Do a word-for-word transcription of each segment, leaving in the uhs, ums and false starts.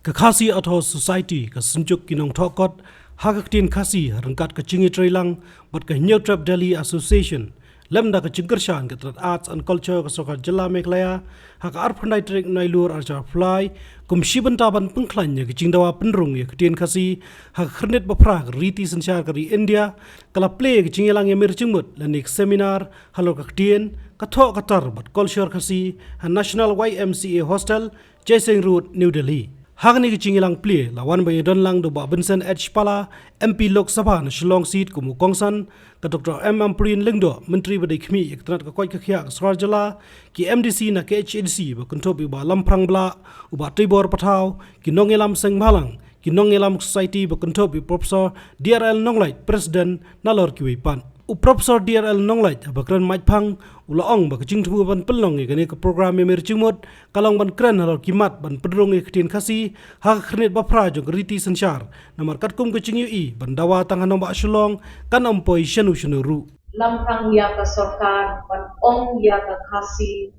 Ka Khasi Authors Society, ka synjuk ki nongthoh kot ha ka ktien Khasi, ryngkat ka Jingïatreilang bad ka Hynñiewtrep Delhi Association, lem da ka jingkyrshan ka tnat Arts and Culture ka Sorkar Jylla Meghalaya, ha ka arphew khyndai tarik Nailur arhajar arphew lai, kum shi bynta ban pynkhlaiñ ïa ka jingdawa pynrung ïa ka ktien Khasi ha ka khyrnit ba phra ka riti synshar ka ri India, ka la plie ïa ka jingïalang ïamir jingmut lane ka seminar halor ka ktien, ka thoh ka tar bad culture Khasi ha National Y M C A Hostel, Chesing Road, New Delhi. Ha kane ka jingïalang plie la wan ban ïadon lang da u Bah Vincent H Pala, M P Lok Sabha na Shillong Seat kum u kongsan, ka Doctor M Ampareen Lyngdoh, Myntri ba dei khmih ïa ka tnat ka koit ka khiah ka Sorkar Jylla, ki M D C na K H A D C ba kynthup ïa u Bah Lamphrang Blah, u Bah Teibor Pathaw, ki nongïalam seng bhalang, ki nongïalam society ba kynthup ïa u Professor D R L Nonglait, President, nalor kiwei pat. U Professor D R L Nonglait haba kren maitphang u la ong ba ka jingthmu ban pynlong ïa kane ka program ïamir jingmut ka long ban kren halor ki mat ban pynrung ïa ka ktien Khasi ha ka khyrnit ba phra jong ka riti synshar, namar katkum ka jingïohi ban dawa tang ha nongbah Shillong kan ym poi shano shano ruh. Lamphrang ïa ka sorkar ban ong ïa ka Khasi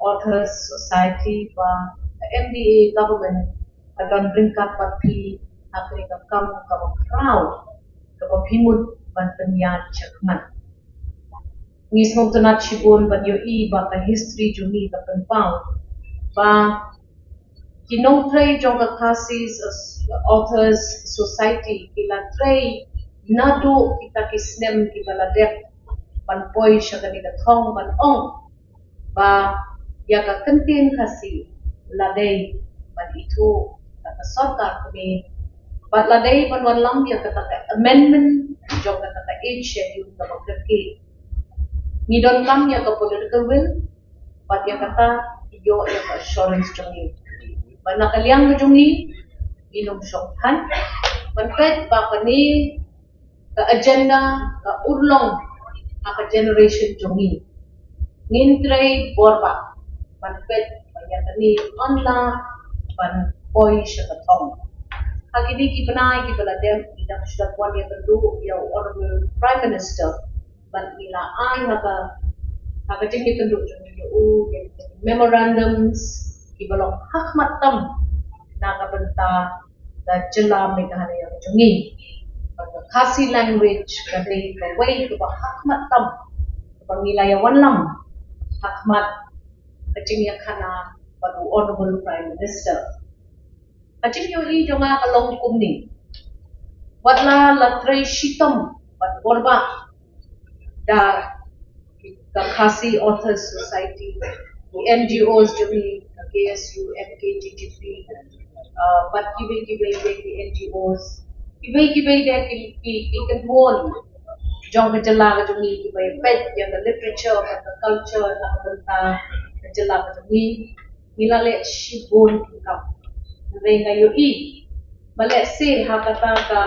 Authors Society ba ka M D A government ka don ryngkat bad phi ha kane ka kam kaba khraw kaba phi mut ban pynïaid shakhmat. Ngi sngewtynnat shibun ban ïohi ba ka history jong ngi ka pynpaw ba ki nongtrei jong ka Khasi Authors Society ki la trei naduh kita ki snem kiba la dep ban poi sha kane ka thong ban ong ba ïa ka ktien Khasi la dei ban ithuh da ka sorkar kmie bad la dei ban wanlam ïa kata ka amendment jong kata ka Eighth Schedule kaba kyrkieh. Ngi donkam ïa ka political will bad ïa kata ïoh ïa ka assurance jong ngi. Bad na ka liang ka jong ngi, ngi nym shong than ban peit ba kane ka agenda ka urlong ha ka generation jong ngi. Ngin trei bor bha ban peit ba ïa kane yn lah ban poi sha ka thong. Ha kine ki bnai kiba la dep ngi dang shu dap wan ïakynduh ïa u Honorable Prime Minister bad ngi la ai ha ka, ha ka jingïakynduh jong ngi ïa u ïa ki memorandums kiba long ha khmat tam na ka bynta ka jylla Meghalaya ka jong ngi. Bad ka Khasi language ka dei kawei kaba ha khmat tam kaba ngi la ïa wanlam ha khmat ka jingïakhana bad u Honorable Prime Minister. Ka jingïohi jong nga ka long kumne. Wat la la trei shitom bad bor bha da ka Khasi Authors Society, ki N G Os jong ngi, ka K S U, M K, G G P, uh, bad kiwei kiwei de ki N G Os, kiwei kiwei de ki ki ki kynhun jong ka jylla ka jong ngi kiba ïa peit ïa ka literature bad ka culture na ka bynta ka jylla ka jong ngi. Ngi la leh shibun ki kam. Hynrei nga ïohi ba lehse ha kata ka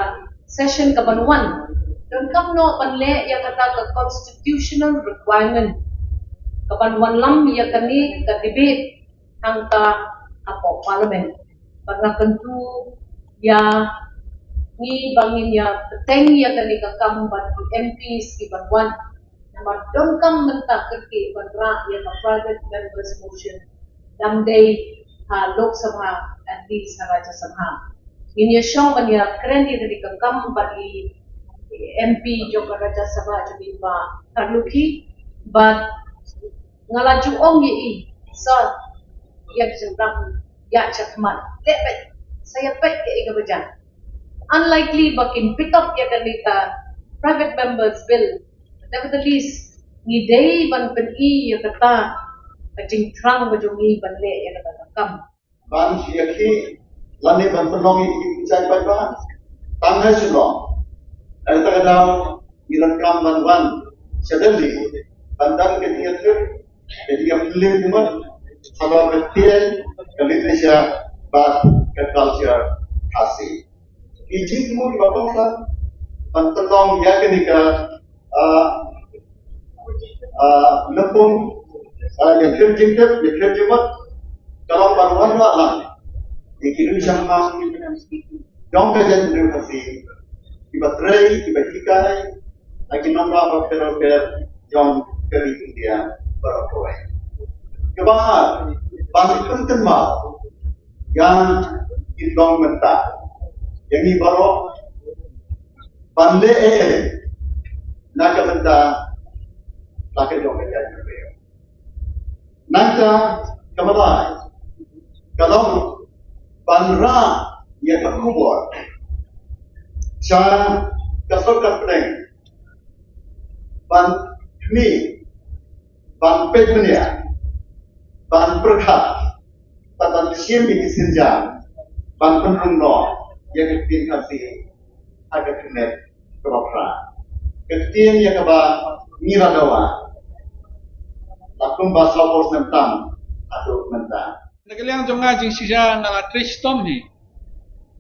session kaban wan donkam noh ban leh ïa kata ka constitutional requirement kaban wanlam ïa kane ka debate hangta hapoh Parliament. Bad nga kyntu ïa ngi ba ngin ïa bteng ïa kane ka kam bad ki M Ps kiban wan. Namar donkam mynta kyrkieh ban rah ïa ka private members motion. Dang dei ha Lok Sabha, at least ha Rajya Sabha. Ngin ïa shong ban ïa kren ïa kane ka kam bad i M P jong ka Rajya Sabha jong ngi Bah Kharlukhi bad nga la ju ong ïa i sa ïa ka jingdang ïa ka khmat. Leh peit sa ïa peit ïa i kaba jan. Unlikely ba kin pick up ïa kane ka private members bill. Nevertheless, ngi dei ban pyni ïa kata ka jingthrang ba jong ngi ban leh ïa kata ka kam. Ban ïa ki lane ban pynlong ïa ki jai bai ba tang ha Shillong. Ai ta ka daw ngi donkam ban wan sha Delhi ban don ka jingïathuh ka jingïapyllun jingmut halor ka ktien, ka literature bad ka culture Khasi. Ki jingmut ba kongsan ban pynlong ïa kane ka ah, ah, lympung, ah, ïa khlem jingtip, ïa khlem jingmut, ka long ban wanrah lang ïa ki riew shyngkha jong ka jaitbynriew Khasi kiba trei, kiba hikai ha ki nongbah bapher bapher jong ka ri India baroh kawei. Kaba ar, ban pynkynmaw ïa ki long mynta ïa ngi baroh ban leh eh na ka bynta la ka jong ka jaitbynriew. Nangta ka malai ka long ban rah ïa ka khubor sha ka sorkar pdeng ban khmih, ban peit bniah, ban pyrkhat, ban ban shim ïa ki sienjam, ban pynrung noh ïa ka ktien Khasi ha ka khyllipmat kaba phra. Ka ktien ïa kaba ngi la dawa la kumba saw phew snem tam haduh mynta. Na ka liang jong nga jingshisha nga la trei shitom hi.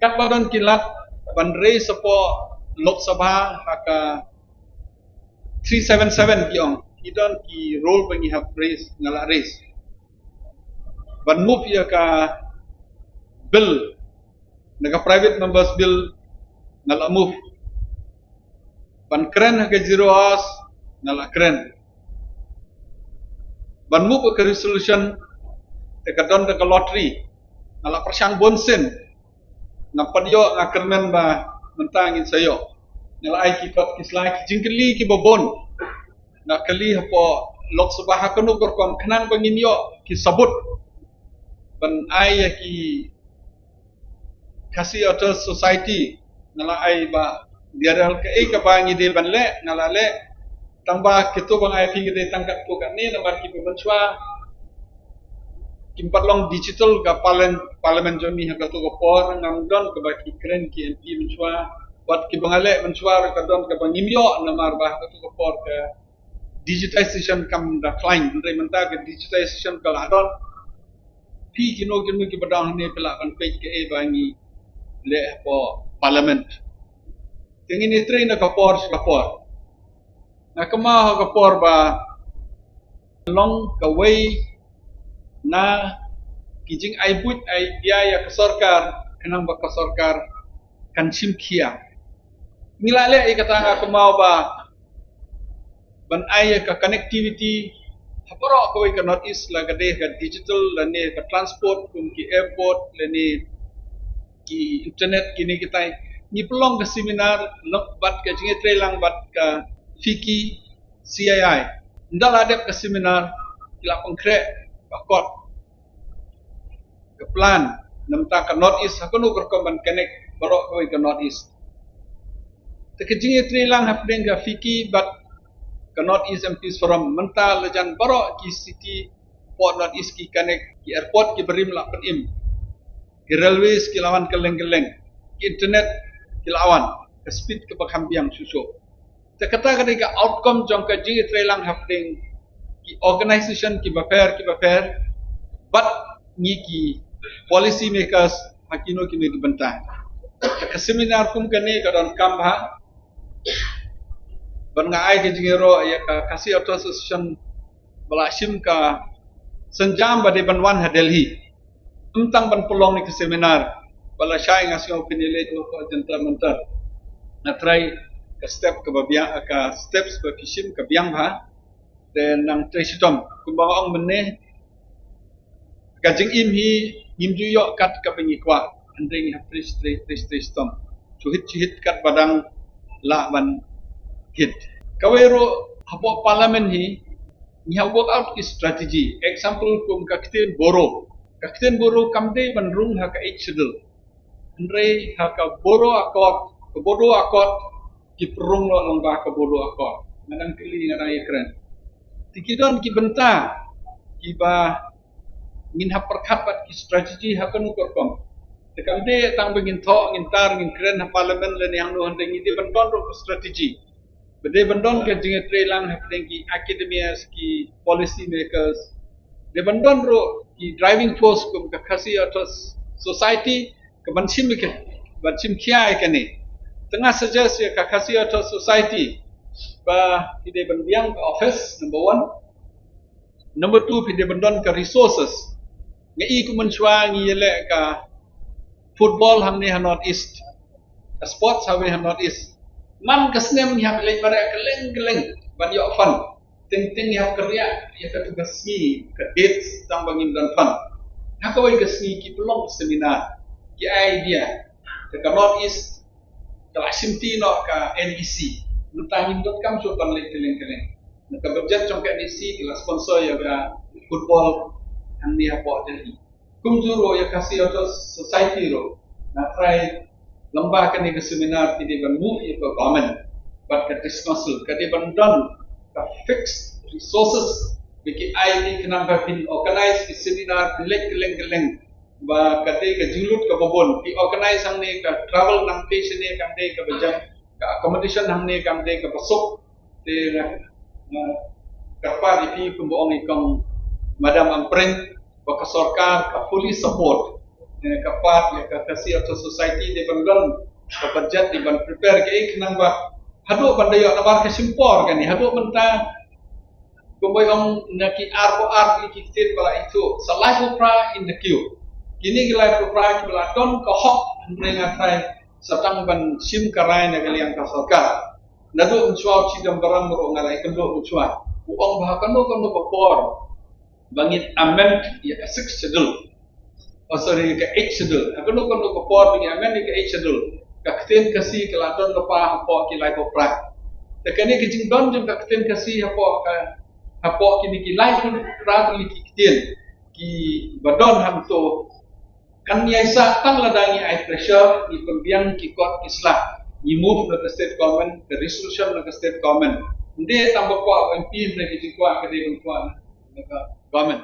Katba don ki lad ban rei shapoh Lok Sabha ha ka three seven seven ki ong. Ki don ki rule ba ngi hap raise, nga la raise. Ban move ïa ka bill na ka private members bill nga la move. Ban kren ha ka zero hours nga la kren. Ban move ïa ka resolution te ka don da ka lottery nga la pyrshang bun sien. Nga pat ïoh, nga kyrmen ba mynta ngin sa ïoh. Nga la ai ki kot ki sla ki jingkylli kiba bun. Nga kylli hapoh Lok Sabha ha kano ka rukom khnang ba ngin ïoh ki sabut ban ai ïa ki Khasi Authors Society. Nga la ai ba dei kaei kaba ngi dei ban leh, nga la leh. Tang ba kito ba nga ai phi ki dei tang katto katne namar kiba mynshuwa kim pat long digital ka parliament, parliament jong ngi ha kato ka por, ngam don kaba ki kren ki M P mynshuwa. Wat kiba nga leh mynshuwa ruh ka don kaba ngim ïoh namar ba ha kato ka por ka digitization kam da khlaiñ, hynrei mynta ka digitization ka la don. Phi kino kino kiba don hangne phi lah ban peit kaei ba ngi leh hapoh parliament. Te ngin ïatrei na ka por sha ka por. Nga kynmaw ha ka por ba long kawei na ki jingai buit ai biang ïa ka sorkar khnang ba ka sorkar kan shim khia. Ngi la leh ïa kata, nga kynmaw ba ban ai ïa ka connectivity ha baroh kawei ka North East, la ka dei ka digital lane ka transport kum ki airport lane ki internet kine kitai. Ngi pynlong ka seminar bad ka jingïatreilang bad ka FICCI, C I I. Ynda la dep ka seminar ki la pynkhreh ka kot, ka plan na bynta ka North East ha kano ka rukom ban connect baroh kawei ka North East. Te ka jingïatreilang hapdeng ka FICCI bad ka North East MPs Forum mynta la jan baroh ki city port North East ki connect, ki airport kiba rim la pynim, ki railways ki la wan kylleng kylleng, ki internet ki la wan, ka speed kaba kham biang shuh shuh. Te kata ka dei ka outcome jong ka jingïatreilang hapdeng ki organization kiba pher kiba pher bad ngi ki policy makers ha kino kino ki bynta. Te ka seminar kum kane ka donkam bha ban nga ai ka jingïaroh ïa ka Khasi Authors Association ba la shim ka sienjam ba dei ban wan ha Delhi. Ym tang ban pynlong ïa ka seminar ba la shai, nga sngew phin ïaleit hapoh Jantar Mantar. Nga trai ka step kaba biang, ka steps ba phi shim ka biang bha. Te nang trei shitom kumba nga ong mynne, ka jingim hi ngim ju ïoh kat kaba ngi kwah, hynrei ngi hap trei, trei, trei, trei shitom. Shu hit shu hit katba dang lah ban hit. Kawei ruh hapoh parliament hi ngi hap work out ki strategy. Example kum ka ktien Boro. Ka ktien Boro kam dei ban rung ha ka Eighth Schedule. Hynrei ha ka Boro Accord, ka Bodo Accord ki pynrung noh lyngba ka Bodo Accord. Nga dang kylli, nga dang ïakren. Te ki don ki bynta kiba ngin hap pyrkhat bad ki strategy ha kano ka rukom. Te kam dei tang ba ngin thoh, ngin tar, ngin kren ha parliament lane hangno hangno, ngi dei ban don ruh ka strategy. Ba dei ban don ka jingïatreilang hapdeng ki academias, ki policy makers. Dei ban don ruh ki driving force kum ka Khasi Authors Society ka ban shim ka, ban shim khia ïa kane. Te nga suggest ïa ka Khasi Authors Society ba ki dei ban biang ka office, number one. Number two, phi dei ban don ka resources. Nga i kum mynshuwa ngi ïaleh ka football hangne ha North East, ka sports hangne ha North East. Man ka snem ngi hap leit mareh kylleng kylleng ban ïoh fund. Teng teng ngi hap kyrïah ïa katu ka sngi, ka dates, tang ba ngim don fund. Ha kawei ka sngi ki pynlong seminar. ki idea. Te ka North East ka la shimti noh ka NEC. Mynta ngim donkam shuh ban leit kylleng kylleng. Na ka budget jong ka NEC ki la sponsor ïa ka football hangne hapoh Delhi. Kumjuh ruh ïa ka Khasi Authors Society ruh, nga trai lem bad kane ka seminar ki dei ban move ïa ka government bad ka district council, ka dei ban don ka fixed resources ba ki ai ïa ki khnang ba phin organize ki seminar, phin leit kylleng kylleng, ba ka dei ka jinglut kaba bun. Phi organize hangne, ka travel nangtei shane kan dei kaba jam, ka accommodation hangne kan dei kaba suk. Te, eh, kyrpad ïa phi, kumba ong i kong Madam Ampareen, ba ka sorkar ka fully support. Eh, kyrpad ïa ka Khasi Authors Society dei ban don ka budget, dei ban prepare kaei khnang ba haduh ban da ïoh, namar ka shim por kane, haduh mynta kumba ong na ki arphew ar tylli ki ktien ba la ithuh, sa laiphew phra in the queue. Kine ki laiphew phra kiba la don ka hok, hynrei nga trai sa tang ban shim ka rai na ka liang ka sorkar. Naduh mynshuwa u Chidambaram ruh nga la ïakynduh mynshuwa, u ong ba ha kano kano ka por ba ngin amend ïa ka Sixth Schedule, oh sorry, ka Eighth Schedule, ha kano kano ka por ba ngin amend ïa ka Eighth Schedule, ka ktien Khasi ka la don lypa hapoh ki laiphew phra. Te kane ka jingdon jong ka ktien Khasi hapoh ka, hapoh kine ki laiphew phra tylli ki ktien kiba don hangto, kan ïai sah tang lada ngi ai pressure, ngi pynbiang ki kot ki sla, ngi move na ka state government, ka resolution na ka state government. Ym dei tang ba kwah u MP, hynrei ka jingkwah ka dei ban kwah na ka government.